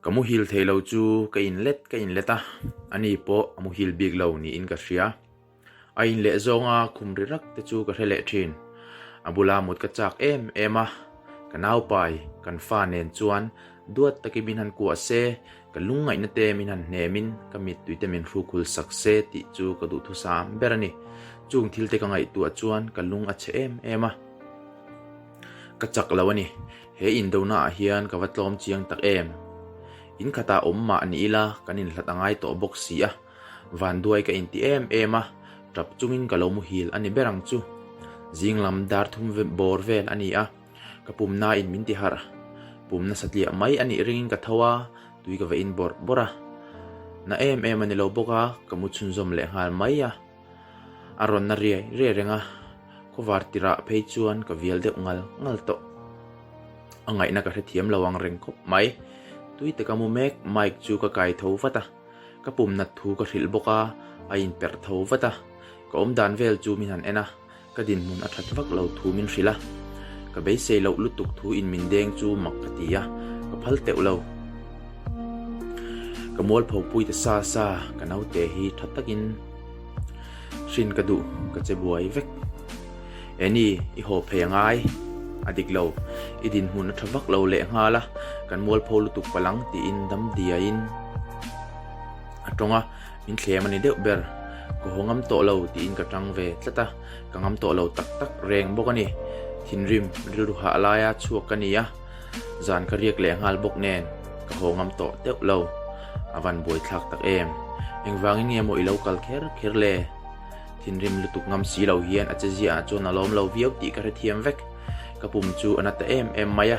Ka muhil thei lo chu ka inlet ka inlet a, ani pawh a muhil bik lo niin ka hria. A inleh zawnga khum ri rak te chu ka hre leh thin. A bula mut ka chak em em a, ka naupai, kan fa nen chuan duat takin min han kuah se, ka lungngaihna te min han hnemin ka mittui te min hrukhul sak se tih chu ka duhthusam ber a ni. Chung thil te ka ngaihtuah chuan ka lung a chhe em em a. Ka chak lo a ni. He indona ah hian ka va tlawm chiang tak em? In khatah awm mah ni ila kan inhlat a ngai tawh bawk si a, vanduai ka inti em em a, tap chungin ka lo muhil a ni ber ang chu. Zing lam dar thum bawr vel a ni a, ka pumnain min ti harh. Pum nasa tliah mai a nih ringin ka tho a, tui ka va in bawrh bawrh a. Na em em a ni lo bawk a, ka mu chhunzawm leh nghal mai a. A rawn na riai riai reng a, khawvar tirah phei chuan ka vial deuh ngal ngal tawh. A ngaihna ka hrethiam lo ang reng khawp mai. Tui taka mu mek Mike chu ka kai tho vat a, ka pum nat thu ka hrilh bawk a, a inperh tho vat a. Ka awmdan vel chu min han en a, Ka dinhmun a that vak lo thu min hrilh a, ka beisei loh lutuk thu in min deng chu mak ka ti a, ka phal teuh lo. Ka mualpho pui ta sa sa, ka naute hi tha takin hrin ka duh, ka che buai vek. Eni, i haw phei a ngai, a dik lo, i dinhmun a tha vak lo leh nghal a, kan mualpho lutuk palang tiin dam diaiin a tawng a. Min thlem a ni deuh ber. Ka haw ngam tawh lo tiin ka tang ve tlat a, ka ngam tawh lo tak tak reng bawk a ni. Thinrim rilru hah laia chhuak ka ni a, zan ka riak leh nghal bawk nen ka haw ngam tawh deuh lo. A van buaithlak tak em. Engvangin nge maw i lo kal kher kher le? Thinrim lutuk ngam si lo hian a che ziah ah chuan a lawm lo viau tih ka hrethiam vek. Ka pum chu a na ta em em mai a.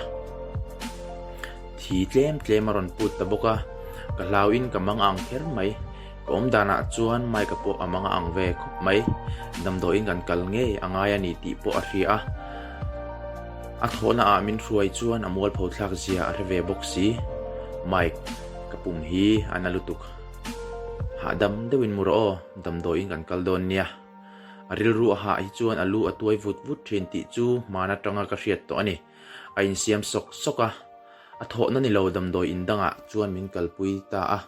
Thi tlem tlem a rawn put ta bawk a, ka hlauin ka mang ang kher mai. Ka awm danah chuan Mike-a pawh a mang ang ve khawp mai. Damdawiin kan kal ngei a ngai a ni tih pawh a hria a. A thawhna ah min hruai chuan a mualpho thlak zia a hre ve bawk si. Mike, ka pum hi a na lutuk. Hahdam deuhin mu rawh aw, damdawiin kan kal dawn nia. A rilru a hah hi chuan a lu a tuai vut vut thin tih chu hman atanga ka hriat tawh a ni. A insiam sawk sawk a, a thawhna ni lo damdawi in dangah chuan min kalpui ta a,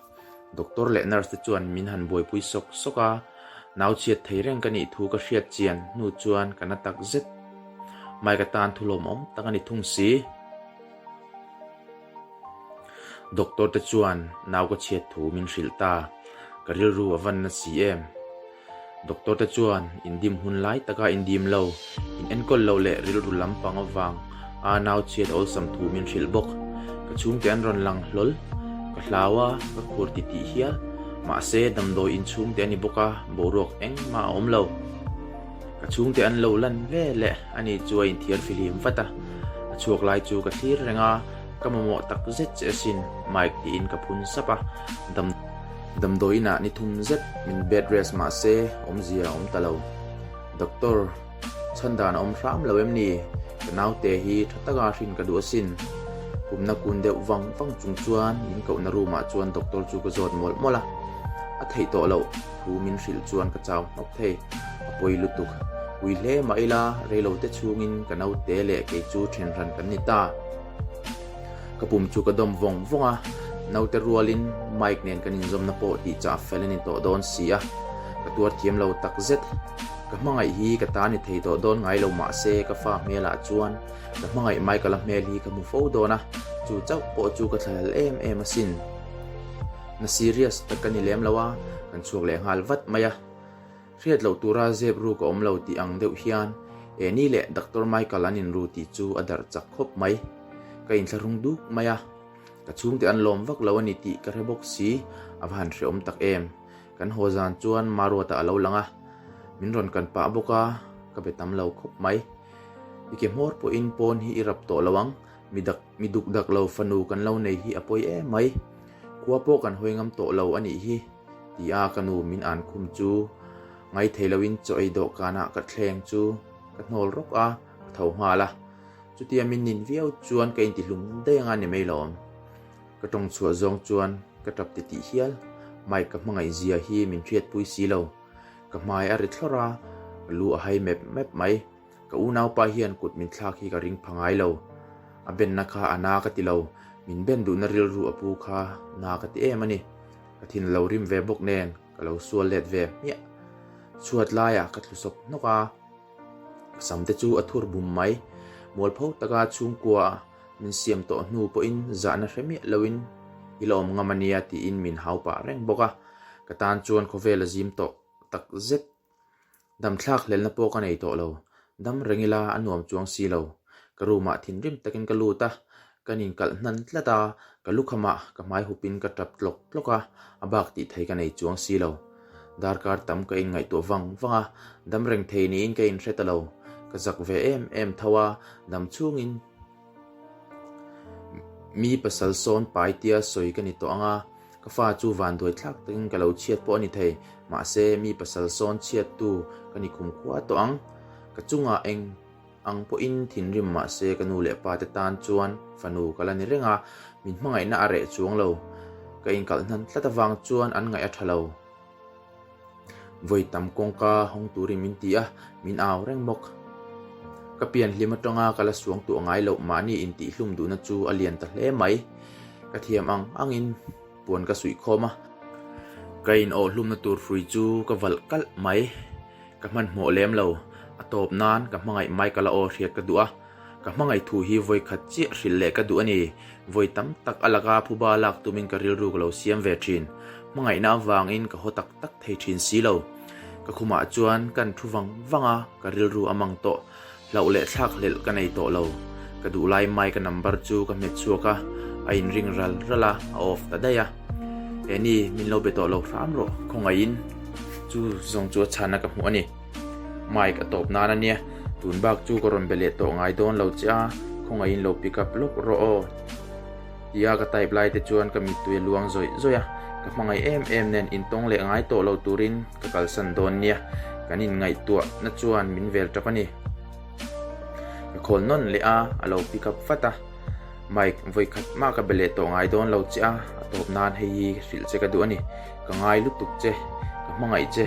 doctor leh nurse te chuan min han buaipui sawk sawk a, nau chhiat thei reng ka nih thu ka hriat chian hnu chuan ka na tak zet. Mike atan thu lawmawm tak a ni thung si. Doctor te chuan nau ka chhiat thu min hrilh ta, ka rilru a van na si em? Doctor te chuan indim hun lai taka indim lo, in enkawl lo leh rilru lampang avang a nau chhiat awlsam thu min hrilh bawk. Ka chhungte an rawn lang hlawl, ka hlau a, ka khur ti tih hial. Mahse damdawi inchhungte a ni bawk a, boruak engmah a awm lo. Ka chhungte an lo lan ve leh a ni chu a inthiar fihlim vat a, a chhuak lai chu ka thlir reng a, ka mamawh tak zet che asin Mike tiin ka phun sap a, dam damdawi inah ni thum zet min bed rest mah se awmzia a awm ta lo. Doctor, chhan dan a awm hram lo em ni? Ka naute hi tha taka hrin ka duh asin. Pumna kun deuh vang vang chung chuan min kohna room ah chuan doctor chu ka zawt mawlh mawlh a, a theih tawh loh. Thu min hrilh chuan ka chau hnawk thei, a pawi lutuk. Ui hle mah ila, reilote chhungin ka naute leh kei chu then hran kan ni ta. Ka pum chu ka dawm vawng vawng a, naute rualin Mike nen kan inzawmna pawh tih chah fel a ni tawh dawn si a, ka tuar thiam lo tak zet. Ka hmangaih hi ka ta ni thei tawh dawn ngai lo mah se ka fa hmelah chuan ka hmangaih Michael-a hmel hi ka hmu fo dawn a, chu chauh pawh chu ka thlahlel em em asin. Na serious tak ka ni lem lo a, kan chhuak leh nghal vat mai a. Hriat loh tura zep ruk a awm lo tih ang deuh hian Annie leh Doctor Michael an inru tih chu a darh chak khawp mai. Ka inthlahrung duk mai a, ka chhungte an lawm vak lo a ni tih ka hre bawk si, a va han hreawm tak em. Kan haw zan chuan Maruata a lo lang a, min rawn kan pah bawk a, ka be tam lo khawp mai. I ke hmawr pawhin pawn hi i rap tawh lo ang, mi dak Mi duk dak lo fanu kan lo nei hi a pawi em mai. Khua pawh kan hawi ngam tawh lo a nih hi, ti a ka nu min an khum chu ngai thei loin chaw ei dawhkanah ka thleng chu ka hnawl rawk a, ka tho nghal a. Chutia min nin viau chuan ka intihlum daih anga ni mai lawm. Ka tawng chhuah zawng chuan ka tap ti tih hial. Mike ka hmangaih zia hi min hriatpui si lo. Ka hmai a ri thlawrh a, ka lu a hai mep mep mai. Ka unaupa hian kut min thlak hi ka ring pha ngai lo. A benna kha a na ka ti lo. Min ben duhna rilru a pu kha na ka ti em a ni. Ka thin a lo rim ve bawk nen ka lo sual let ve hmiah. Chhuat laiah ka tlu sawp hnawk a, ka sam te chu a thur bum mai. Mualpho taka chhungkua min siam tawh hnu pawhin zahna hre miah loin i la awm ngam a nia tiin min hau pah reng bawk a. Ka tan chuan khawvel a zim tawh tak zet. Damthlak hlelna pawh ka nei tawh lo. Dam reng ila a nuam chuang si lo. Ka room ah thinrim takin ka lut a, kan inkalh hnan tlat a, ka lukhamah ka hmai hupin ka tap tlawk tlawk a, a bak tih thei ka nei chuang si lo. Darkar tam ka inngaihtuah vang vang a, dam reng thei niin ka inhre ta lo. Ka zak ve em em tho a, dam chhungin mi pasal sawn pai tia sawi ka ni tawh ang a, Ka fa chu vanduai thlak takin ka lo chhiat pawh a ni thei, mahse mi pasal sawn chhiattu ka ni khum khua tawh ang. Ka chungah eng ang pawhin thinrim mahse ka nu leh pa te tan chuan fanu ka la ni reng a, min hmangaihna a reh chuang lo. Ka inkalh hnan tlat avang chuan an ngaih a tha lo. Vawi tam kawngka hawng turin min ti a, min au reng bawk. Ka pian hlim atanga ka la suang tuah ngai loh mahni intihhlum duhna chu a lian ta hle mai. Ka thiam ang angin puan ka suih khawm a, ka inawhhlumna tur hrui chu ka valh kalh mai. Ka hmanhmawh lem lo, a tawp nan ka hmangaih Michael-a aw hriat ka duh a. Ka hmangaih thu hi vawi khat chiah hrilh leh ka duh a ni. Vawi tam tak a laka phuba lak tumin ka rilru ka lo siam ve thin. Hmangaihna avangin ka haw tak tak thei thin si lo. Ka khumah chuan kan thu vang vang a, ka rilru a mang tawh. Hlauh leh thlak hlelh ka nei tawh lo. Ka duh lai mai ka number chu ka hmet chhuak a, a inring ral ral a, a off ta daih a. He ni, min lo be tawh lo hram rawh, khawngaihin. Chu zawng chu a chhana ka hmuh a ni. Mike a tawp nan a nia, tun bak chu ka rawn be leh tawh ngai dawn lo che a, khawngaihin lo pick up lawk rawh aw. Tia ka type lai te chuan ka mittui a luang zawih zawih a, ka hmangaih em em nen intawng leh ngai tawh lo turin ka kalsan dawn nia, kan inngaihtuah na chuan min vel tap a ni. Ka khawl nawn leh a, a lo pick up vat a, Mike vawi khat mah ka be leh tawh ngai dawn lo che a, a tawp nan hei hi hrilh che ka duh a ni, ka ngai lutuk che, ka hmangaih che,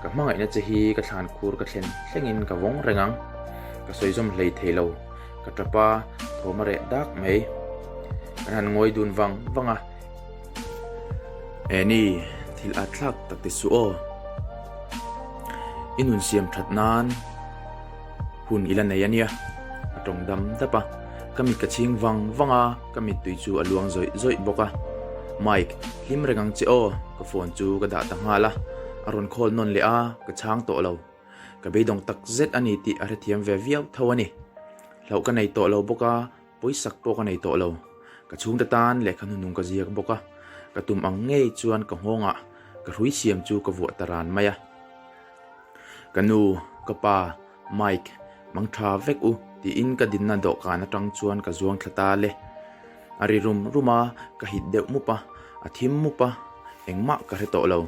ka hmangaihna che hi ka thlan khur ka thlen thlengin ka vawng reng ang, ka sawi zawm hlei thei lo, ka tap a, thawm a reh dak mai, kan han ngawi dun vang vang a, Annie, thil at thlak tak ti suh aw, i nun siam that nan. Hun i la nei a nia, a tawng dam dap a. Ka mit ka chhing vang vang a, ka mittui chu a luang zawih zawih bawk a. Mike, hlim reng ang che aw, ka phone chu ka dah ta nghal a. A rawn call nawn leh a, ka chhang tawh lo. Ka beidawng tak zet a ni tih a hrethiam ve viau tho a ni. Hlauh ka nei tawh lo bawk a, pawisak pawh ka nei tawh lo. Ka chhungte tan lehkha hnuhnung ka ziak bawk a, ka tum ang ngei chuan ka nghawngah ka hrui siam chu ka vuah ta ran mai a. Ka nu, ka pa, Mike, mang tha vek u tiin ka dinna dawhkan atang chuan ka zuang thla ta le. A ri rum rum a, ka hit deuh mup a, a thim mup a, engmah ka hre tawh lo.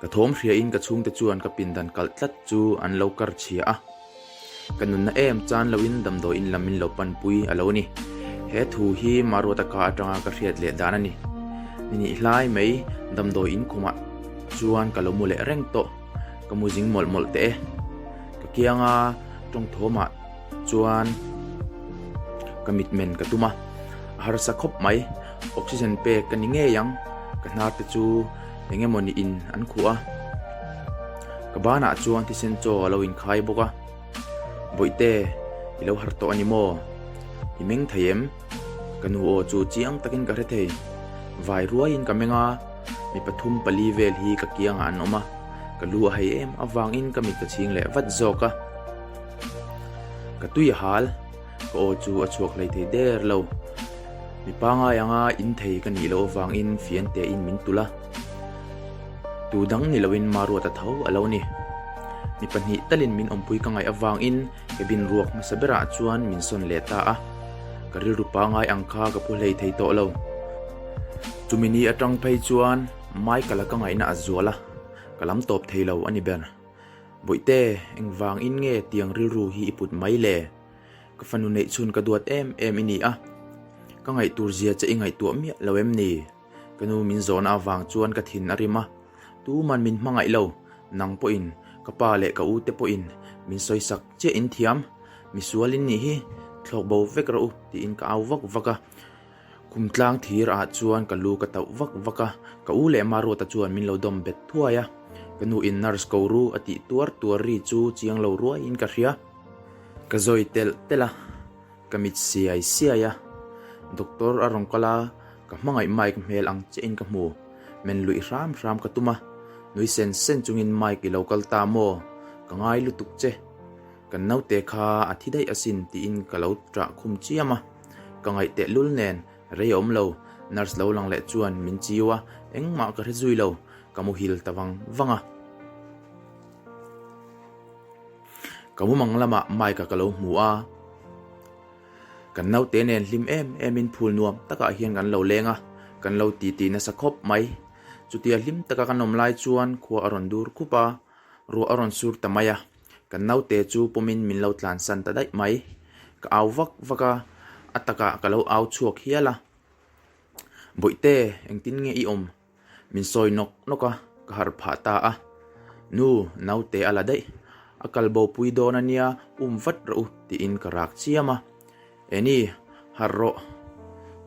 Ka thawm hriain ka chhungte chuan ka pindan kalh tlat chu an lo kar chhia a. Ka nunna em chan loin damdawiin lam min lo panpui a lo ni. He thu hi Maruata ka atanga ka hriat leh dan a ni. Ni nih hlai mai damdawiin khumah chuan ka lo mu leh reng tawh. Ka mu zing mawlh mawlh teh e. Ka kianga tawngthawmah chuan ka mitmen ka tum a, a harsa khawp mai. Oxygen pek ka ni ngei ang. Ka hnar te chu eng emaw niin an khuh a. Ka banah chuan thisen chaw a lo inkhai bawk a, Bawihte, i lo harh tawh a ni maw? I meng thei em? Ka nu aw chu chiang takin ka hre thei. Vai ruaiin ka meng a, mi pathum pali vel hi ka kiangah an awm a, ka lu a hei em avangin ka mit ka chhing leh vat zawk a. Ka tui a hal, ka aw chu a chhuak hlei thei der lo. Mi pangai anga in thei ka nih loh avangin fian tein min tulh a. Tu dang ni loin Maruata tho a lo ni. Mi pahnih talin min awmpui ka ngaih avangin cabin ruak hmasa berah chuan min sawn leh ta a. Ka rilru pangai ang kha ka pu hlei thei tawh lo. Chumi ni atang phei chuan Michael-a ka ngaihna a zual a, ka lam tawp thei lo a ni ber. Bawihte, engvangin nge tiang rilru hi i put mai le? Ka fanu neih chhun ka duat em em i ni a, ka ngaihtur zia che i ngaihtuah miah lo em ni? Ka nu min zawhna avang chuan ka thin a rim a, tuman min hmangaih lo, nang pawhin, ka pa leh ka u te pawhin min sawisak chiah in thiam, misual in nih hi, thlawk bo vek rawh u tiin ka au vak vak a. Khum tlang thir ah chuan ka lu ka tauh vak vak a, ka u leh Maruata chuan min lo dawm bet thuai a. Ka nu in nurse ko ru a tih tuar tuar ri chu chiang lo ruai in ka hria. Ka zawi telh telh a, ka mit siai siai a. Doctor a rawn kal a, ka hmangaih Mike hmel ang chiah in ka hmu. Men luih hram hram ka tum a, nui sen sen chungin Mike i lo kal ta maw? Ka ngai lutuk che. Kan naute kha a thi daih asin tiin ka lo ṭah khum chiam a, ka ngaih tehlul nen rei a awm lo, nurse lo lang leh chuan min chiu a, engmah ka hre zui lo, ka muhil ta vang vang a. Ka mumang lamah Mike-a ka lo hmu a, kan naute nen hlim em emin phul nuam takah hian kan lo leng a, kan lo titi nasa khawp mai. Chutia hlim taka kan awm lai chuan khua a rawn dur khup a, ruah a rawn sur ta mai a. Kan naute chu pawmin min lo tlansan ta daih mai. Ka au vak vak a, a takah ka lo au chhuak hial a. Bawihte, engtin nge i awm? Min sawi nawk nawk a, ka harh phah ta a. Nu, naute a la daih. A kal bo pui dawn a nia, um vat rawh u, tiin ka rak chiam a. Eni, harh rawh.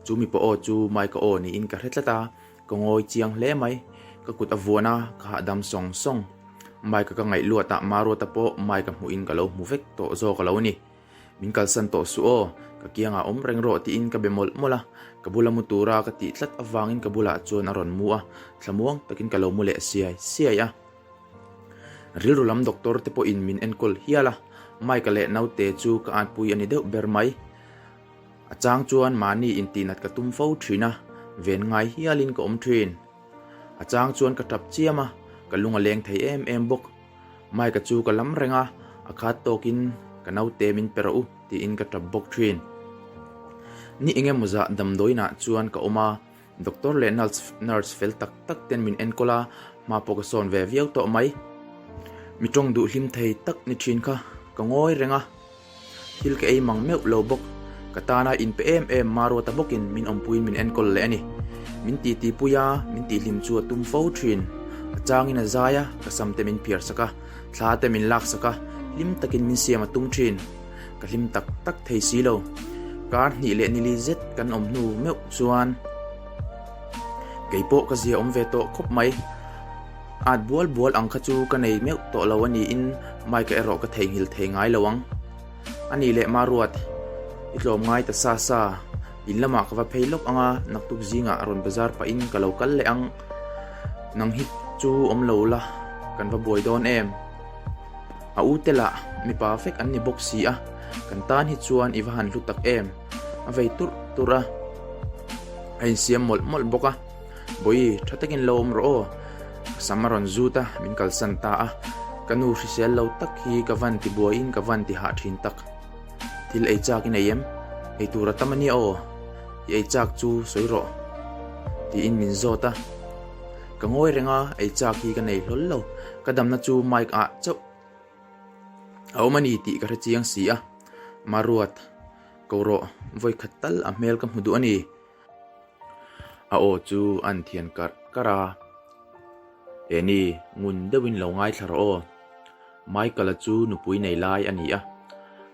Chu mipa aw chu Mike-a aw niin ka hre tlat a, ka ngawi chiang hle mai. Ka kut a vuan a, ka hahdam sawng sawng. Mike-a ka ngaih luatah Maruata pawh Mike-a hmuhin ka lo hmu vek tawh zawk a lo ni. Min kalsan tawh suh aw, ka kiangah awm reng rawh tiin ka be mawlh mawlh a. Ka bula mu tura ka tih tlat avangin ka bulah chuan a rawn mu a, thlamuang takin ka lo mu leh siai siai a. Rilru lam doctor te pawhin min enkawl hial a, Mike-a leh naute chu ka atpui a ni deuh ber mai. A chang chuan mahni intihnat ka tum fo thin a, ven ngai hialin ka awm thin. A chang chuan ka tap chiam a, ka lung a leng thei em em bawk. Mike-a chu ka lam reng a, a khat tawkin ka naute min pe rawh u tiin ka tap bawk thin. Ni engemaw zah damdawiinah chuan ka awm a, Doctor leh nurse fel tak tak ten min enkawl a, hma pawh ka sawn ve viau tawh mai. Mi tawng duh hlim thei tak ni thin kha ka ngawi reng a, thil ka ei mang meuh lo bawk. Ka tana inpe em em Maruata bawkin min awmpuiin min enkawl leh a ni. Min titi pui a, min tihhlim chu a tum fo thin. A changin a zai a, ka sam te min phiar sak a, thla te min lak sak a, hlim takin min siam a tum thin. Ka hlim tak tak thei si lo. Kar hnih leh nili zet kan awm hnu meuh chuan kei pawh ka zia awm ve tawh khawp mai. At bual bual ang kha chu ka nei meuh tawh lo a niin Mike-a erawh ka theihnghilh thei ngai lo ang. A nih leh Maruat, i tlawm ngai ta sa sa. In lamah ka va phei lawk ang a, naktuk zingah rawn bazar pahin ka lo kal leh ang. Nang hi chu awm lo la, kan va buai dawn em? A u te lah mipa vek an ni bawk si a, kan tan hi chuan i va han hlu tak em? A vei turh turh a, a insiam mawlh mawlh bawk a. Bawi, tha takin lo awm rawh aw. Ka sam a rawn zut a, min kalsan ta a. Ka nu hrisel lo tak hi ka van ti buaiin ka van ti hah thin tak. Thil ei chak i nei em? Ei tur a tam a nia aw. I ei chak chu sawi rawh. Tiin min zawt a. Ka ngawi reng a, ei chak hi ka nei hlawl lo. Ka damna chu mic ah chauh a awm a ni tih ka hre chiang si a. Maruat, ko rawh, vawi khat tal a hmel ka hmu duh a ni. A aw chu a an thian karh karh a. Eni, ngun deuhin lo ngaithla rawh aw. Michael-a chu nupui nei lai a ni a,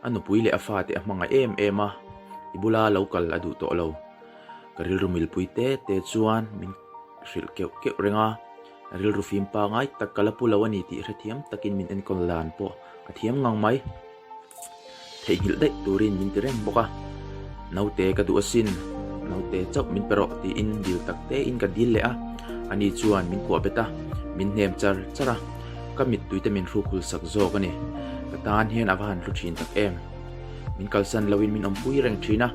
a nupui leh a fate a hmangaih em em a, i bula lo kal a duh tawh lo. Ka rilru milpui te te chuan min hrilh keuh keuh reng a, rilru fim pangai tak ka la pu lo a ni tih hrethiam takin min enkawl dan pawh a thiam ngang mai. Theihnghilh daih turin min ti reng bawk a, Naute ka duh asin, naute chauh min pe rawh tiin dil tak tein ka dil leh a, ani chuan min kuah bet a, min hnem char char a, ka mittui te min hruk hul sak zawk a ni. Ka tan hian a va han hlu thin tak em. Min kalsan loin min awmpui reng thin a,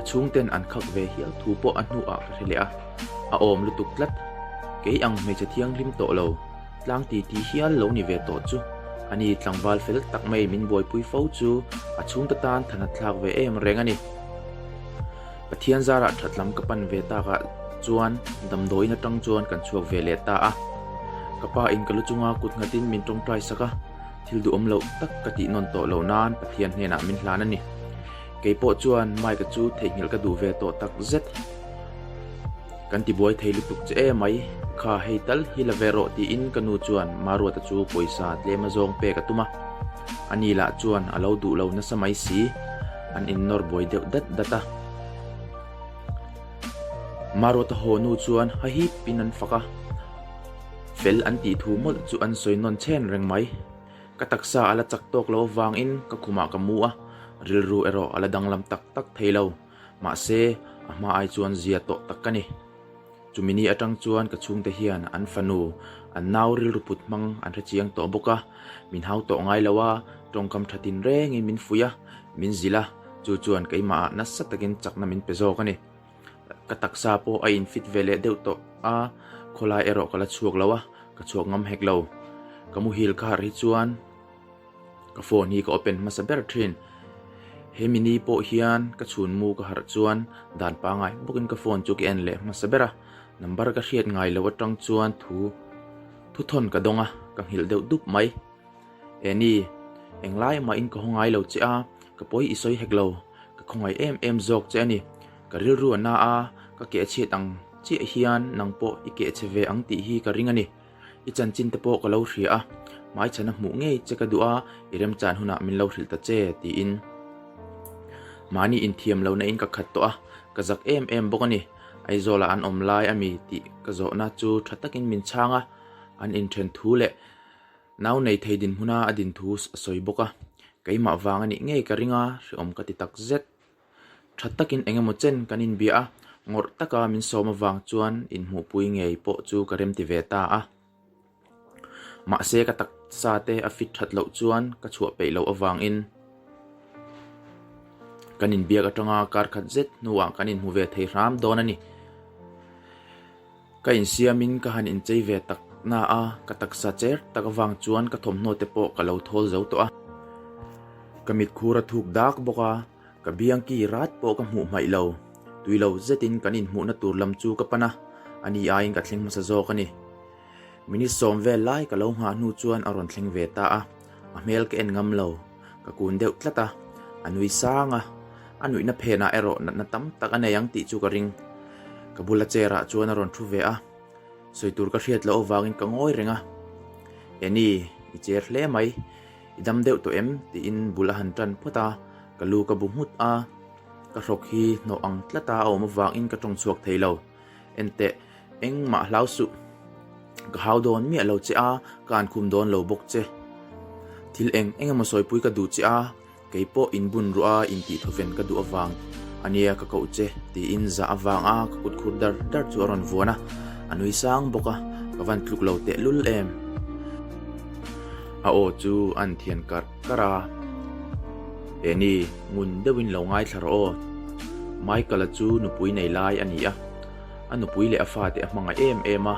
a chhungten an khak ve hial thu pawh a hnuah ka hre leh a, a awm lutuk tlat. Kei ang hmeichhe thianghlim tawh lo. Tlang ti ti hial lo ni ve tawh chu a ni. Tlangval fel tak mai min buaipui fo chu a chhungte tan than a thlak ve em reng a ni. Pathian zarah that lam ka pan ve takah chuan damdawiin atang chuan kan chhuak ve leh ta a. Ka pa in ka lu chunga kut nghatin min tawngtai sak a, thil duhawm loh tak ka tih nawn tawh loh nan Pathian hnenah min hlan a ni. Kei pawh chuan Mike-a chu theihnghilh ka duh ve tawh tak zet. Kan ti buai thei lutuk che e mai, kha hei tal hi la ve rawh tiin ka nu chuan Maruata chu pawisa tlem a zawng pek a tum a. Ani lah chuan a lo duh lo nasa mai si, an innawr buai deuh dat dat a. Maruata haw nu chuan hahip in an fak a, fel an tih thu mawlh chu an sawi nawn chhen reng mai. Ka taksa a la chak tawk lo avangin ka khumah ka mu a, rilru erawh a la danglam tak tak thei lo. Mahse, a hma ai chuan zia tawh tak ka ni. Chumi ni atang chuan ka chhungte hian an fanu, an nau rilru put hmang an hre chiang tawh bawk a, min hau tawh ngai lo a, tawngkam tha tin rengin min fuih a, min zilh a, chu chuan keimahah nasa takin chakna min pe zawk a ni. Ka taksa pawh a in fit ve leh deuh tawh a, khawlai erawh ka la chhuak lo a, ka chhuak ngam hek lo. Ka muhil ka harh hi chuan ka phone hi ka open hmasa ber thin. He mini pawh hian ka chhun mu ka harh chuan dan pangai bawkin ka phone chu ka en leh hmasa ber a, number ka hriat ngai loh atang chuan thu thu thawn ka dawng a, ka nghilh deuh dup mai. Eni, englai mahin ka haw ngai lo che a, ka pawi i sawi hek lo, ka khawngaih em em zawk che a ni. Ka rilru a na a, ka keh chhiat ang chiah hian nang pawh i keh chhe ve ang tih hi ka ring a ni. I chanchin te pawh ka lo hria a, hmaichhana hmuh ngei che ka duh a, i remchan hunah min lo hrilh ta che, tiin. Mahni inthiam lohna in ka khat tawh a, ka zak em em bawk a ni. Aizawlah an awm lai a mi tih ka zawhna chu tha takin min chhang a, an inthen thu leh Nau nei thei dinhmuna a din thu a sawi bawk a, keimah vang a nih ngei ka ring a, hrehawm ka ti tak zet. Tha takin eng emaw chen kan inbia a, ngawrh taka min sawm avang chuan inhmuhpui ngei pawh chu ka remti ve ta a. Mahse ka taksa te a fit that loh chuan ka chhuah peih loh avangin kan inbiak atanga kar khat zet hnuah kan inhmu ve thei hram dawn a ni. Ka insiamin ka han inchei ve tak na a, ka taksa cher tak avang chuan ka thawmhnaw te pawh ka lo thawl zo tawh a. Ka mitkhur a thuk dak bawk a, ka biang ki rat pawh ka hmuh hmaih lo. Tui lo zetin kan inhmuhna tur lam chu ka pan a, ani aiin ka thleng hmasa zawk a ni. Minute sawm vel lai ka lo nghah hnu chuan a rawn thleng ve ta a, a hmel ka en ngam lo, ka kun deuh tlat a, a nui sang a, a nuihna phenah erawh natna tam tak a nei ang tih chu ka ring. Ka bula chair ah chuan a rawn thu ve a, sawi tur ka hriat loh avangin ka ngawi reng a, Eni, i chair hle mai, i dam deuh tawh em? tiin bul a han tan phawt a, ka lu ka bu nghut a, ka hrawk hi hnawh ang tlata a awm avangin ka tawng chhuak thei lo. Enteh, engmah hlau suh. Ka hau dawn miah lo che a, ka an khum dawn lo bawk che. Thil eng eng emaw sawipui ka duh che a, kei pawh inbun ruah a intih thawven ka duh avang a nia ka koh che, tiin zah avang a ka kut khur dar dar chu a rawn vuan a, a nui sang bawk a, ka van tluk lo tehlul em. A aw chu a an thian karh karh a, He ni, ngun deuhin lo ngaithla rawh aw. Michael-a chu nupui nei lai a ni a, a nupui leh a fate a hmangaih em em a,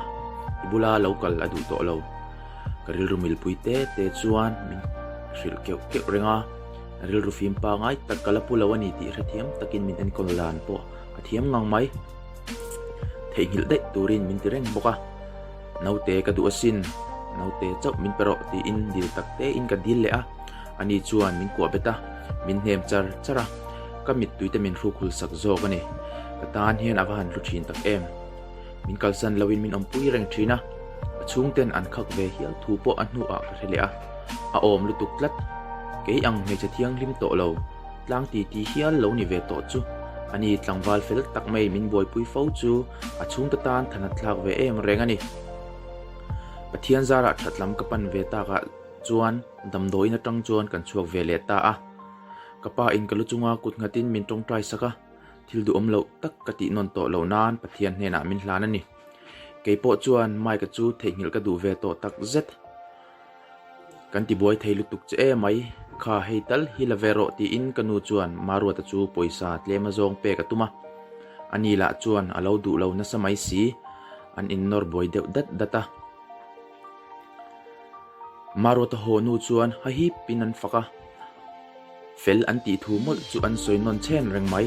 i bula lo kal a duh tawh lo. Ka rilru milpui te te chuan min hrilh keuh keuh reng a, rilru fim pangai tak ka la pu lo a ni tih hrethiam takin min enkawl dan pawh a thiam ngang mai. Theihnghilh daih turin min ti reng bawk a. Naute ka duh asin, naute chauh min pe rawh tiin dil tak tein ka dil leh a, ani chuan min kuah bet a, min hnem char char a, ka mittui te min hruk hul sak zawk a ni. Ka tan hian a va han hlu thin tak em. Min kalsan loin min awmpui reng thin a, a chhungten an khak ve hial thu pawh a hnuah ka hre leh a, a awm lutuk tlat. Kei ang hmeichhe thianghlim tawh lo. Tlang ti ti hial lo ni ve tawh chu a ni. Tlangval fel tak mai min buaipui fo chu a chhungte tan than a thlak ve em reng a ni. Pathian zarah that lam ka pan ve takah chuan damdawiin atang chuan kan chhuak ve leh ta a. Ka pa in ka lu chunga kut nghatin min tawngtai sak a, thil duhawm loh tak ka tih nawn tawh loh nan Pathian hnenah min hlan a ni. Kei pawh chuan Mike-a chu theihnghilh ka duh ve tawh tak zet. Kan ti buai thei lutuk che e mai, kha hei tal hi la ve rawh tiin ka nu chuan Maruata chu pawisa tlem a zawng pek a tum a. Ani lah chuan a lo duh lo nasa mai si, an innawr buai deuh dat dat a. Maruata haw nu chuan hahip in an fak a. Fel an tih thu mawlh chu an sawi nawn chhen reng mai.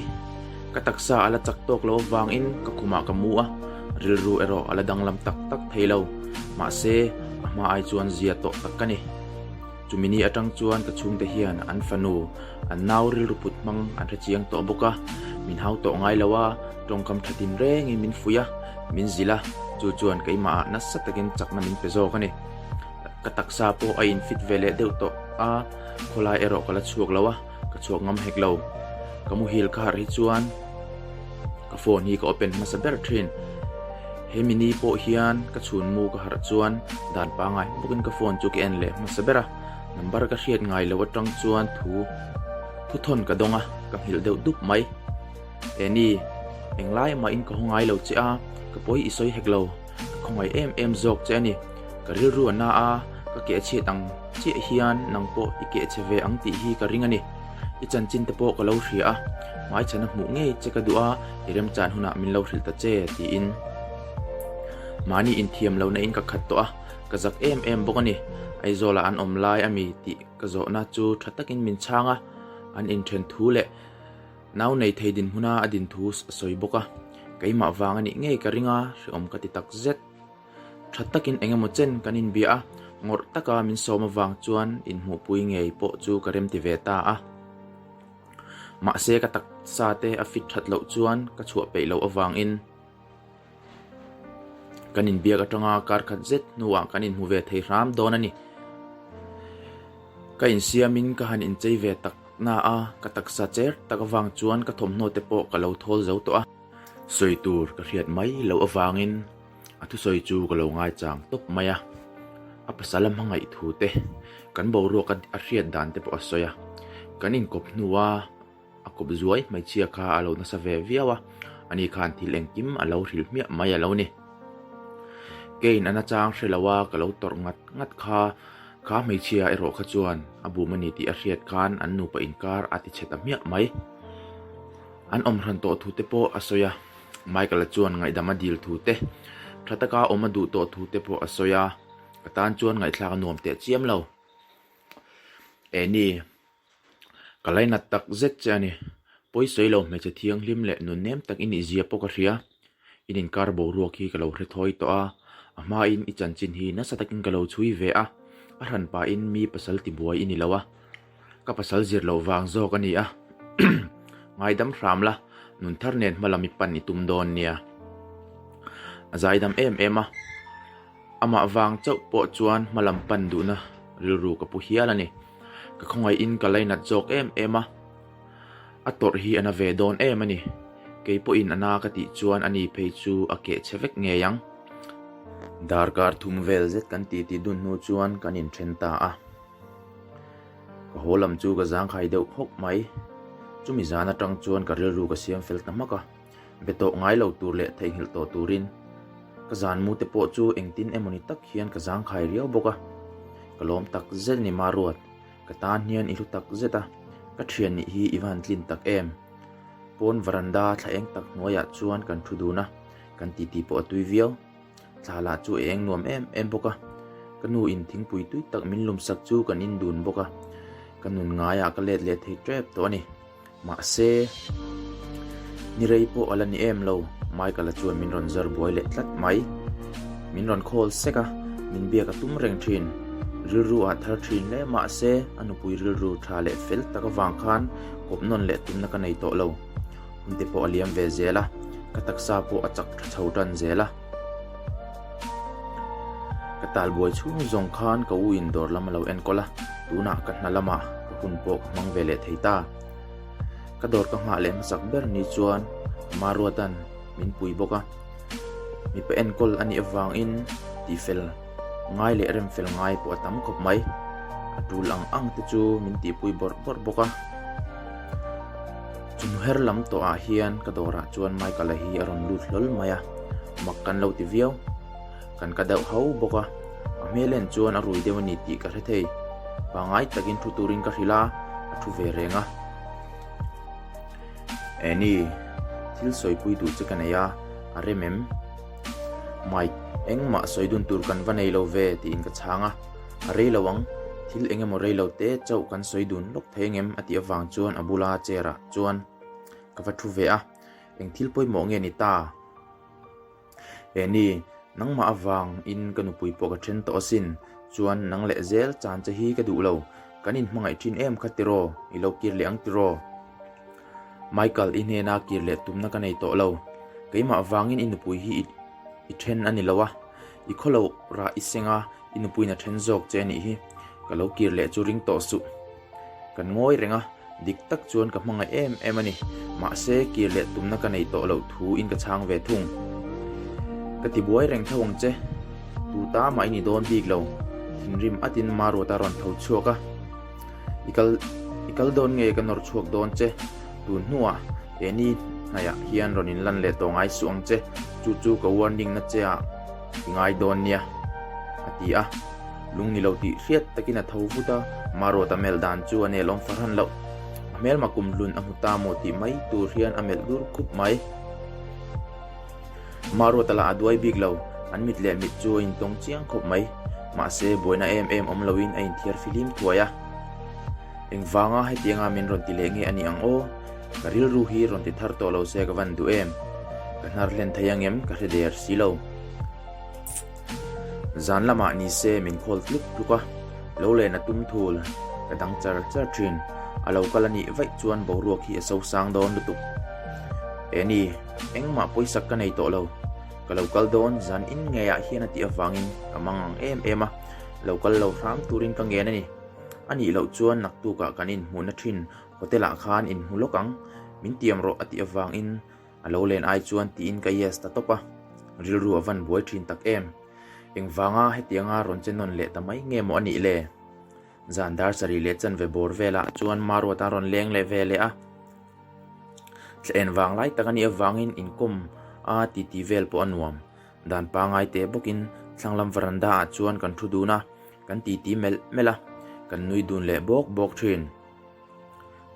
Ka taksa a la chak tawk lo avangin ka khumah ka mu a, rilru erawh a la danglam tak tak thei lo. Mahse, a hma ai chuan zia tawh tak ka ni. Chumi ni atang chuan ka chhungte hian an fanu, an nau rilru put hmang an hre chiang tawh bawk a, min hau tawh ngai lo a, tawngkam tha tin rengin min fuih a, min zilh a, chu chuan keimahah nasa takin chakna min pe zawk a ni. Ka taksa pawh a infit ve leh deuh tawh a. Khawlai erawh ka la chhuak lo a, ka chhuak ngam hek lo. Ka muhil ka harh hi chuan. Ka phone hi ka open hmasa ber thin. He mini pawh hian ka chhunmu ka harh chuan dan pangai bawkin ka phone chu ka en leh hmasa ber a. Number ka hriat ngai lo atang chuan thu thu thawn ka dawng a, ka nghilh deuh dup mai. Eni, englai mahin ka haw ngai lo che a, ka pawi i sawi hek lo. Ka khawngaih em em zawk che a ni. Ka rilru a na a, ka keh chhiat ang chiah hian nang pawh i keh chhe ve ang tih hi ka ring a ni. I chanchin te pawh ka lo hria a, hmaichhana hmuh ngei che ka duh a, i remchan hunah min lo hrilh ta che, tiin mahni inthiam lohna in ka khat tawh a, ka zak em em bawk a ni. Aizawlah an awm lai a mi tih ka zawhna chu tha takin min chhang a, an inthen thu leh Nau nei thei dinhmuna a din thu a sawi bawk a, keimah vang a nih ngei ka ring a, hrehawm ka ti tak zet. Tha takin eng emaw chen kan inbia a, ngawrh taka min sawm avang chuan inhmuhpui ngei pawh chu ka remti ve ta a. Mahse ka taksa te a fit that loh chuan ka chhuah peih loh avangin kan inbiak atanga kar khat zet hnuah kan inhmu ve thei hram dawn a ni. Ka insiamin ka han inchei ve tak na a, ka taksa cher tak avang chuan ka thawmhnaw te pawh ka lo thawl zo tawh a. Sawi tur ka hriat mai loh avangin a thusawi chu ka lo ngaichang tawp mai a. A pasal a hmangaih thu te, kan boruak a hriat dan te pawh a sawi a. Kan inkawp hnua a kawp zuai hmeichhia kha a lo nasa ve viau a, ani khan thil engkim a lo hrilh hmiah mai a lo ni. Keiin a nachang hre lo a ka lo tawrh ngat ngat kha, kha hmeichhia erawh kha chuan a bum a ni tih a hriat khan an nupa inkar a tichhe ta hmiah mai. An awm hran tawh thu te pawh a sawi a, Michael-a chuan ngaihdam a dil thu te, tha taka awm a duh tawh thu te pawh a sawi a, ka tan chuan ngaihthlak a nuam teh chiam lo. Eni. Ka lainat tak zet che a ni. Pawi sawi lo hmeichhe thianghlim leh nun nem tak i nih zia pawh ka hria. In inkar boruak hi ka lo hre thawi tawh a, a hmain i chanchin hi nasa takin ka lo chhui ve a, a hran pahin mi pasal tibuai i ni lo a, ka pasal zir loh vang zawk a ni a. Ngaidam hram la, nun thar nen hma lam i pan i tum dawn nia. A zaidam em em a. Amah vang chauh pawh chuan hma lam pan duhna rilru ka pu hial a ni. Ka khawngaihin ka lainat zawk em em a, a tawrh hi a na ve dawn em a ni. Kei pawhin a na ka tih chuan ani phei chu a keh chhe vek ngei ang. Darkar thum vel zet kan titi dun hnu chuan kan inthen ta a. Ka haw lam chu ka zangkhai deuh hawk mai. Chumi zan atang chuan ka rilru ka siam fel ta hmak a. Be tawh ngai lo tur leh theihnghilh tawh turin ka zanmu te pawh chu engtin emawni tak hian ka zangkhai riau bawk a. Ka lawm tak zet a ni Maruat, ka tan hian i hlu tak zet a, ka thian nih hi i va han tlin tak em. Pawn varanda thla eng tak hnuaiah chuan kan thu dun a, kan titi pawh a tui viau. Thla lah chu a eng nuam em em bawk a, ka nu in thingpui tui tak min lum sak chu kan in dun bawk a, ka nun ngaiah ka let leh thei tep tawh a ni. Mahse, ni rei pawh a la ni em lo, Michael-a chuan min rawn zar buai leh tlat mai. Min rawn call sek a, min biak a tum reng thin. Rilru ah thar thin hle mahse, a nupui rilru tha leh fel tak avang khan kawp nawn leh tumna ka nei tawh lo. Hun te pawh a liam ve zel a, ka taksa pawh a chak tha chho tan zel a. Ka tal buai chhung zawng khan ka u in dawr lam a lo enkawl a, tunah ka hna lamah ka hun pawh ka hmang ve leh thei ta. Ka dawr ka nghah leh hmasak ber ni chuan Maruatan min pui bawk a, mipa enkawl a nih avangin tihfel ngai leh remfel ngai pawh a tam khawp mai. A tul ang ang te chu min tihpui bawrh bawrh bawk a. Chum her lam tawh ah hian ka dawrah chuan Michael-a hi a rawn lut hlawl mai a, mak kan lo ti viau. Kan ka deuh ho bawk a, a hmel en chuan a rui deuh a ni tih ka hre thei. Pangai takin thu turin ka hrilh a, a thu ve reng a. Annie, thil sawipui duh che ka nei a, a rem em? Mike, engmah sawi dun tur kan va nei lo ve tiin ka chhang a, a rei lo ang, thil eng emaw rei lo te chauh kan sawi dun lawk thei angem a tih avang chuan a bula chair ah chuan ka va thu ve a, eng thil pawimawh nge ni ta? Annie, nangmah avang in ka nupui pawh ka then tawh asin, chuan nang leh zel chan che hi ka duh lo, kan inhmangaih thin em kha tiraw, i lo kir leh ang tiraw? Michael, i hnena kir leh tumna ka nei tawh lo. Keimah vangin i nupui hi i then a ni lo a, i khaw lo rah i seng a, i nupuiin a then zawk che a nih hi. Ka lo kir leh chu ring tawh suh. Kan ngawi reng a. Dik tak chuan ka hmangaih em em a ni. Mahse, kir leh tumna ka nei tawh loh thu in ka chhang ve thung. Ka ti buai reng tho ang che. Tu ta mah i ni dawn bik lo. Thinrim atin Maruata rawn tho chhuak a. I kal i kal dawn nge ka nawr chhuak dawn che. Tun hnuah he ni hnaiah hian rawn inlan leh tawh ngai suh ang che. Chu chu ka warning na che ah i ngai dawn nia, a ti a. Lung ni lo tih hriat takin a tho vut a, Maruata melh dan chu a nelawm fahran loh. A hmelma kum hlun a hmu ta maw tih mai tur hian a melh dur khup mai. Maruata lah a duai bik lo, an mit leh mit chu a intawng chiang khawp mai. Mahse, buaina em em awm loin a inthiar fihlim thuai a. Engvanga hetianga min rawn ti leh nge a ni ang aw? Ka rilru hi rawn ti thar tawh lo se ka van duh em? Ka hnar hlen thei ang em ka hre der si lo. Zan lamah ni se min khawl tluk tluk a, lo len a tum thul, ka dang char char thin. A lo kal a nih vaih chuan boruak hi a so sang dawn lutuk. He ni, engmah pawisak ka nei tawh lo. Ka lo kal dawn zan in ngeiah hian a tih avangin ka mang ang em em a, lo kal lo hram turin ka ngen a ni. A nih loh chuan naktukah kan inhmuhna thin hotel ah khan inhmu lawk ang, min tiam rawh a tih avangin A lo len ai chuan tiin ka yes ta tawp a, rilru a van buai thin tak em. Engvanga hetianga rawn che nawn leh ta mai nge maw a nih le? Zan dar sarih leh chanve bawr velah chuan Maruata rawn leng leh ve leh a. Thla en vang lai tak a nih avangin inkawm a titi vel pawh a nuam. Dan pangai teh bawkin thlanglam veranda ah chuan kan thu dun a, kan titi melh melh a, kan nui dun leh bawk bawk thin.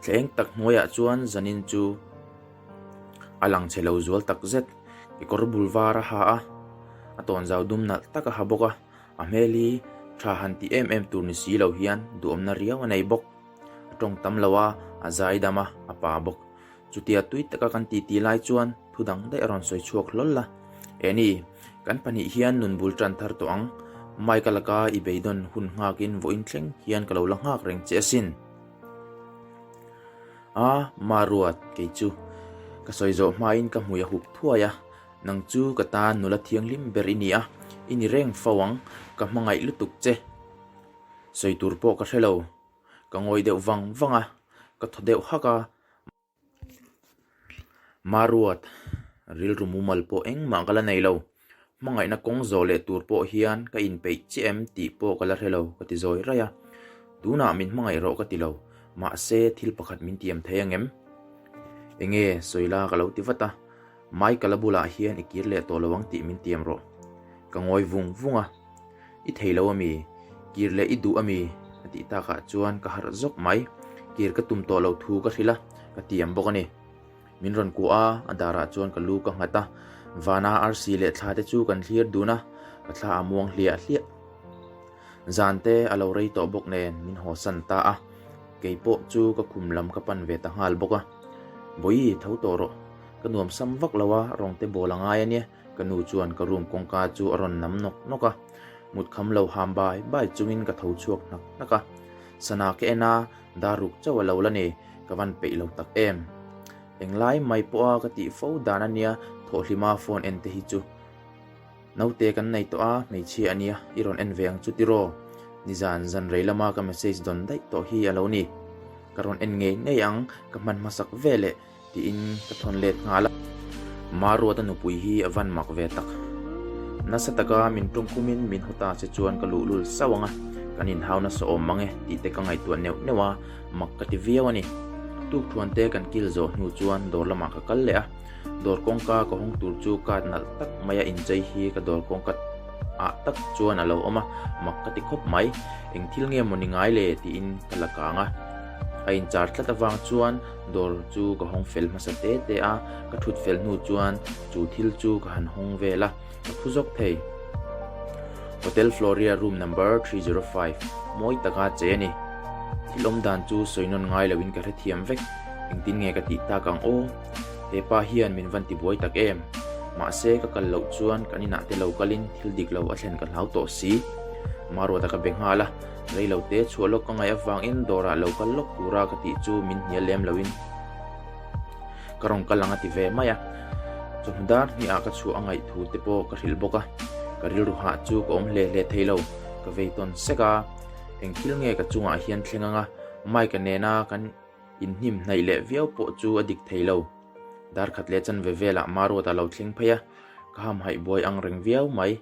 Thleng tak hnuaiah chuan zanin chu a lang chhe lo zual tak zet. Kekawr bul var a ha a, a tawnzau dum nalh tak a ha bawk a, a hmel hi tha han tih em em tur ni si lo hian duhawmna riau a nei bawk. A tawng tam lo a, a zai dam a, a pa bawk. Chutia tui taka kan titi lai chuan thu dang daih a rawn sawi chhuak hlawl a. Eni, kan pahnih hian nun bul tan thar tawh ang. Mike-a laka i beidawn hun nghakin vawiin thleng hian ka lo la nghak reng che asin. A, Maruat, kei chu. Ka sawi zawh hmain ka hmui a hup thuai a, nang chu ka tan nula thianghlim ber i ni a, i ni reng fo ang, ka hmangaih lutuk che. Sawi tur pawh ka hre lo. Ka ngawi deuh vang vang a, ka thaw deuh hak a. Maruat, rilru mumal pawh engmah ka la nei lo. Hmangaihna kawng zawh leh tur pawh hian ka inpeih chiah em tih pawh ka la hre lo, ka ti zawi raih a. Tunah min hmangaih rawh ka ti lo, mahse thil pakhat min tiam thei ang em? Enge sawi la ka lo ti vat a, Michael-a bulah hian i kir leh tawh lo ang tih min tiam rawh. Ka ngawi vung vung a, I thei lo ami? Kir leh i duh ami? a tih takah chuan ka harh zawk mai. Kir ka tum tawh lo thu ka hrilh a, ka tiam bawk a ni. Min rawn kuah a, a darah chuan ka lu ka nghat a, vana arsi leh thla te chu kan thlir dun a, ka thla a muang hliah hliah. Zan te a lo rei tawh bawk nen min haw san ta a, kei pawh chu ka khum lam ka pan ve ta nghal bawk a. Bawihi tho tawh rawh, ka nuam sam vak lo a, rawng te bawl a ngai a nia, ka nu chuan ka room kawngka chu a rawn nam nawk nawk a, mut kham lo ham bai bai chungin ka tho chhuak hnak hnak a, sana ka en a, dar ruk chauh a lo la ni. Ka van peih lo tak em? Englai mai pawha ka tih fo dan a nia thawhhlima phone en te hi chu. Naute kan nei tawh a, hmeichhia a nia, i rawn en ve ang chu tiraw? Nizan zan rei lama ka message dawn daih tawh hi a lo ni. Ka rawn en ngei ngei ang, ka hman hmasak ve leh tiin ka thawn let nghal a. Maruata nupui hi a van mak ve tak. Nasa taka min tawngkhumin min haw ta che chuan ka luhlul sauh ang a, kan inhau nasa awm mang e tih te ka ngaihtuah neuh neuh a, mak ka ti viau a ni. Tukthuan te kan kil zawh hnu chuan dawr lamah ka kal leh a, dawr kawngka ka hawng tur chu card nalh tak maia inchei hi ka dawr kawngka ah tak chuan a lo awm a, mak ka ti khawp mai. Eng thil nge maw ni ngai le tiin ka la kang a. A inchar tlat avang chuan dawr chu ka hawng fel hmasa te te a, ka thut fel hnu chuan chu thil chu ka han hawng vel a, ka phu zawk thei. Hotel Floria room number 305 mawi taka che a ni. Thil awm dan chu sawi nawn ngai loin ka hrethiam vek, engtin nge ka tih tak ang aw? He pa hian min van tibuai tak em? Mahse ka kal loh chuan kan inah te lo kalin thil dik lo a thlen ka hlau tawh si. Maruata ka be nghal a, rei lo te chhuah lawk ka ngaih avangin dawrah lo kal lawk tura ka tih chu min hnial lem loin ka rawn kal ang a ti ve mai a. Chawhnu dar hniah ka chhuah a ngaih thu te pawh ka hrilh bawk a, ka rilru hah chu ka awm hle hle thei lo, ka vei tawn sek a, eng thil nge ka chungah hian thleng ang a, Mike-a nena kan. Inhnim hnaih leh viau pawh chu a dik thei lo. Dar khat leh chanve velah Maruata lo thleng phei a, ka hamhaih buai ang reng viau mai.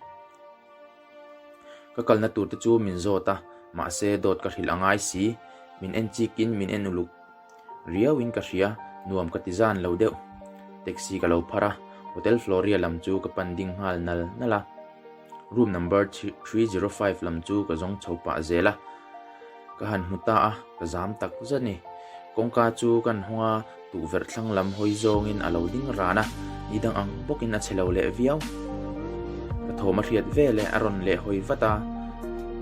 Ka kalna tur te chu min zawt a, mahse dawt ka hrilh a ngai si. Min en chikin min en uluk riauin ka hria, nuam ka ti zan lo deuh. Taxi ka lo phar a, Hotel Floria lam chu ka pan ding nghal nal nal a. Room number 305 lam chu ka zawng chho pah zel a, ka han hmu ta a, ka zam tak zet a ni. Kawngka chu kan hawng a, tukverh thlang lam hawi zawngin a lo ding ran a, ni dang ang bawkin a che lo leh viau. Ka thawm a hriat ve leh a rawn leh hawi vat a,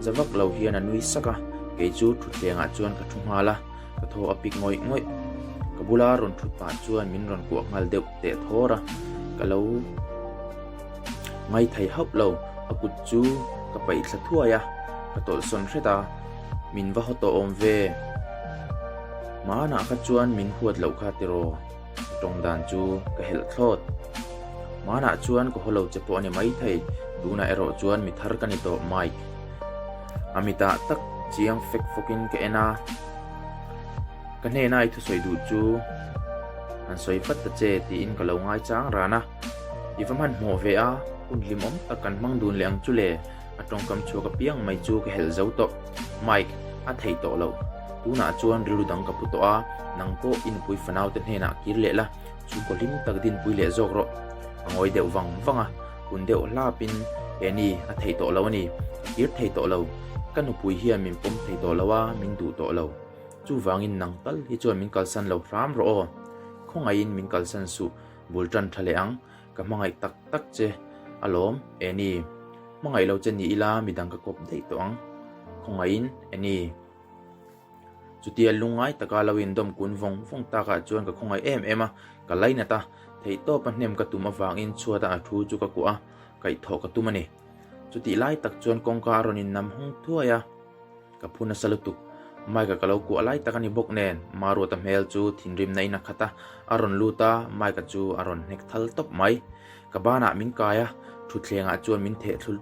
za vak lo hian a nui sak a, kei chu thutthlengah chuan ka thu nghal a, ka thaw a pik ngawih ngawih. Ka bula rawn thut pah chuan min rawn kuah nghal deuh teh thawr a, ka lo. Ngaithei hauh lo, a kut chu ka paih thla thuai a, ka tawlhsawn hret a, min va haw tawh awm ve. Hmanah kha chuan min huat loh kha tiraw? Ka tawng dan chu ka helh thlawt. Hmanah chuan ka haw lo che pawh a ni maithei, tunah erawh chuan mi thar ka ni tawh Mike. A mitah tak chiang fek fawkin ka en a. Ka hnena i thusawi duh chu han sawi vat ta che tiin ka lo ngaichang ran a. I va hmanhmawh ve a, hun hlimawm tak kan hmang dun leh ang chu le, a tawngkam chhuak apiang mai chu ka helh zo tawh. Mike, a thei tawh lo. Tunah chuan rilru dang ka pu tawh a, nang pawh i nupui fanaute hnenah kir leh la, chhungkaw hlim tak dinpui leh zawk rawh. A ngawi deuh vang vang a, kun deuh hlapin, Eni, a thei tawh lo a ni, ka kir thei tawh lo. Ka nupui hian min pawm thei tawh lo a, min duh tawh lo. Chuvangin nang tal hi chuan min kalsan lo hram rawh aw. Khawngaihin min kalsan suh, bul tan tha leh ang, ka hmangaih tak tak che alawm, Annie. Hmangaih lo che ni ila midang ka kawp daih tawh ang. Khawngaihin, Annie. Chutia lungngai taka lo indawm kun vawng vawng takah chuan ka khawngaih em em a, ka lainat a, theihtawpa hnem ka tum avangin chhuata a thu chu ka kuah a, kaihthawh ka tum a ni. Chutih lai tak chuan kawngka a rawn innam hawng thuai a. Ka phu nasa lutuk. Mike-a ka lo kuah lai tak a ni bawk nen, Maruata hmel chu thinrimna in a khat a, a rawn lut a, Mike-a chu a rawn hnek thal tawp mai. Ka banah min kai a, thutthlengah chuan min theh thlu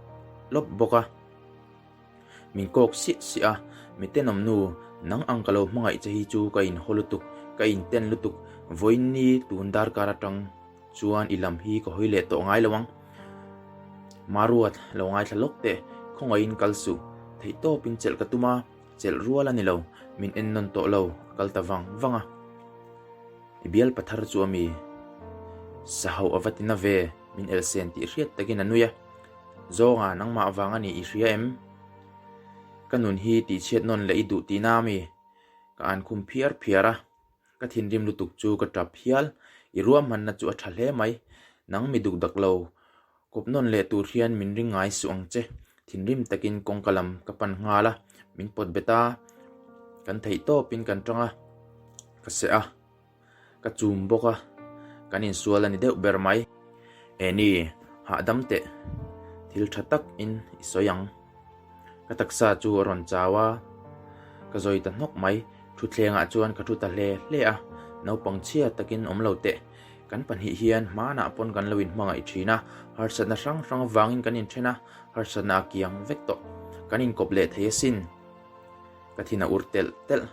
lawp bawk a. Min kawk siah siah a, Mi tenawm nu, nang ang ka lo hmangaih che hi chu ka inhaw lutuk, ka inten lutuk, vawiin ni tun darkar atang Chuan i lam hi ka hawi leh tawh ngai lo ang. Maruat, lo ngaithla lawk teh, khawngaihin kal suh. Theihtawpin chelh ka tum a, chelh rual a ni lo, min en nawn tawh lo, a kal ta vang vang a. I bial pathar chu a mi? Sahauh a va ti na ve, min elsen tih hriat takin a nui a. Zawnga, nangmah vang a ni i hria em? Ka nun hi tihchhiat nawn leh i duh tihna a mi? Ka an khum phiar phiar a. Ka thinrim lutuk chu ka tap hial. I ruahmanna chu a tha hle mai. Nang mi duk dak lo. Kawp nawn leh tur hian min ring ngai suh ang che. Thinrim takin kawngka lam ka pan nghal a, min pawt bet a, kan theih tawpin kan tang a, ka seh a, ka chum bawk a, kan insual a ni deuh ber mai. Eni, hahdam teh. Thil tha tak in i sawi ang. Ka taksa chu a rawn chau a, ka zawi ta hnawk mai. Thutthlengah chuan ka thu ta hle hle a, naupang chhia takin awm lo teh. Kan pahnih hian hmanah pawn kan lo inhmangaih thin a, harsatna hrang hrang avangin kan inthen a, harsatna a kiang vek tawh. Kan inkawp leh thei asin. Ka thin a ur telh telh.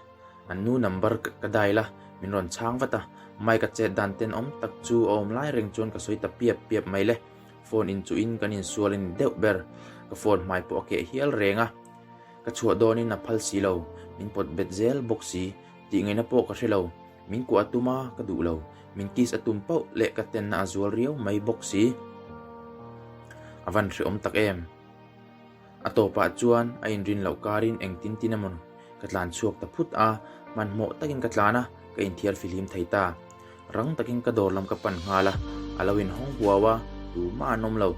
An nu number ka dial a, min rawn chhang vat a. Mike-a chet dan tenawm tak chu a awm lai reng chuan ka sawi ta piap piap mai le. Phone inchuhin kan insual a ni deuh ber. Ka phone hmai pawh a keh hial reng a. Ka chhuah dawnin a phal si lo, min pawt bet zel bawk si. Tih ngaihna pawh ka hre lo. Min kuah a tum a, ka duh lo. Min kiss a tum pauh leh ka tenna a zual riau mai bawk si. A van hreawm tak em? A tawpah chuan a inrin loh karin engtin tin emaw ka tlan chhuak ta phut a, hmanhmawh takin ka tlan a, ka inthiar fihlim thei ta. Rang takin ka dawr lam ka pan nghal a, a lo inhawng huau a, tumah an awm lo.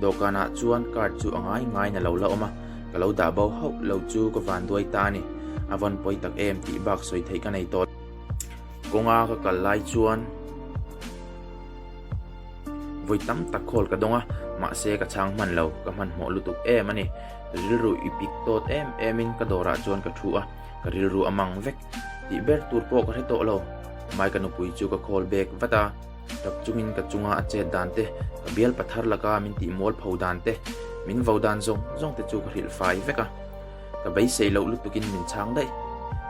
Dawhkanah chuan card chu a ngai ngaiin a lo la awm a, ka lo dah bo hauh lo chu ka vanduai ta a ni. A vawn pawi tak em tih bak sawi theih ka nei tawh lo. Kawnga ka kal lai chuan vawi tam tak call ka dawng a, mahse ka chhang hman lo, ka hmanhmawh lutuk em a ni. Rilru i pik tawt em emin ka dawrah chuan ka thu a, ka rilru a mang vek. Tih ber tur pawh ka hre tawh lo. Mike-a nupui chu ka call back vat a, tap chungin ka chunga a chet dan te, ka bial pathar laka min tih mual pho dan te, min vo dan zawng zawng te chu ka hrilh fai vek a. Ka beisei loh lutukin min chhang daih.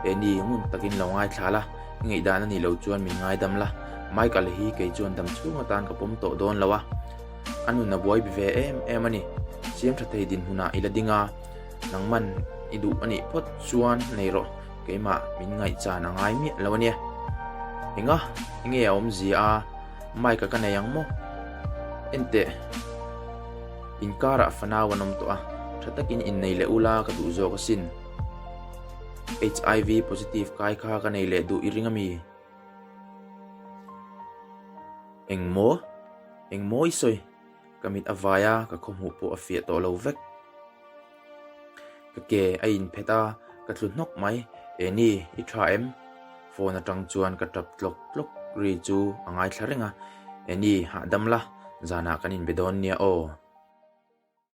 Eni, ngun takin lo ngaithla la. I ngaihdan a nih loh chuan min ngaidam la, Michael hi kei chuan dam chhung atan ka pawm tawh dawn lo a, a nun a buai ve em em a ni. Siam tha thei dinhmunah i la ding a, nangman i duh a nih phawt chuan nei rawh, keimah min ngaihchan a ngai miah lo a nia. Enga? Enge a awmzia a? Mike-a ka nei ang maw? Enteh, inkarah fanau an awm tawh a, tha takin innei leh ula ka duh zawk asin. HIV positive kai kha ka nei leh duh i ring ami? Eng maw? Eng maw i sawi? Ka mit a vai a, ka khawhmuh pawh a fiah tawh lo vek. Ka ke a inphet a, ka tlu hnawk mai. Eni, i tha em? Phone atang chuan ka tap tlawk tlawk ri chu a ngaithla reng a. Eni, hahdam la, zanah kan inbe dawn nia aw.